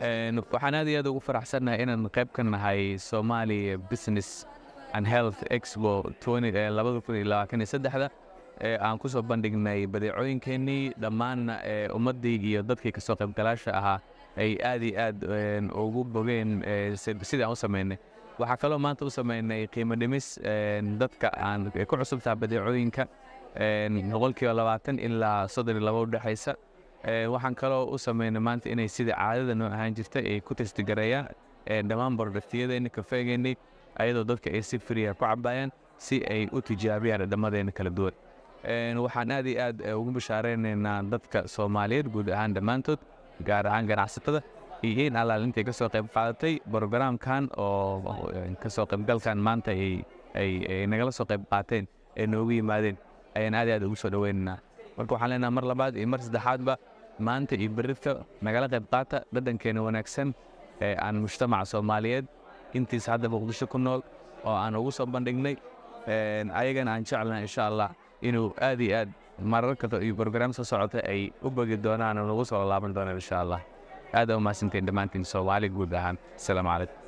Waxaan aad iyo aad ugu faraxsannahay inaan qayb ka nahay Somali Business and Health Expo 2023-da ee aan ku soo bandhignay badeecooyinkeennii dhammaanna, ee ummaddii iyo dadkii kasoo qaybgalaasha ahaa ay aad iyo aad ugu bogeen sidii aan u samaynay. Waxaa kaloo maanta u samaynay qiimo dhimis dadka aan ku cusub tahay badeecooyinka, 20% ilaa 32 u dhexaysa. Waxaan kaloo u samaynay maanta inay sida caadada noo ahaan jirtay ay ku taste gareeyaan dhammaan productyadeeni, kafeegeennii, ayadoo dadka ay si free ah ku cabayaan si ay u tijaabiyaan dhadhamadeena kala duwan. Waxaan aad iyo aad ugu bashaareynayna dadka Soomaaliyeed guud ahaan dhammaantood, gaar ahaan ganacsatada iyo in allaal intay ka soo qayb qaadatay programkan oo kasoo qaybgalkan maanta ay nagala soo qayb qaateen ee noogu yimaadeen ayaan aad iyo aad ugu soo dhoweynaynaa. Marka waxaan leenahay mar labaad iyo mar saddexaadba, maanta iyo berrito nagala qayb qaata dhadhankeena wanaagsan ee aan mujtamaca Soomaaliyeed intiisa hadda Muqdisho ku nool oo aan ugu soo bandhignay, ayagana aan jeclahay insha Allah inuu aad iyo aad mararka iyo program soo socota ay u bogi doonaan oo nagu soo laaban doonaan insha Allah. Aad u mahadsantiin dhammaantiin Soomaali guud ahaan. Asalaamu calaykum.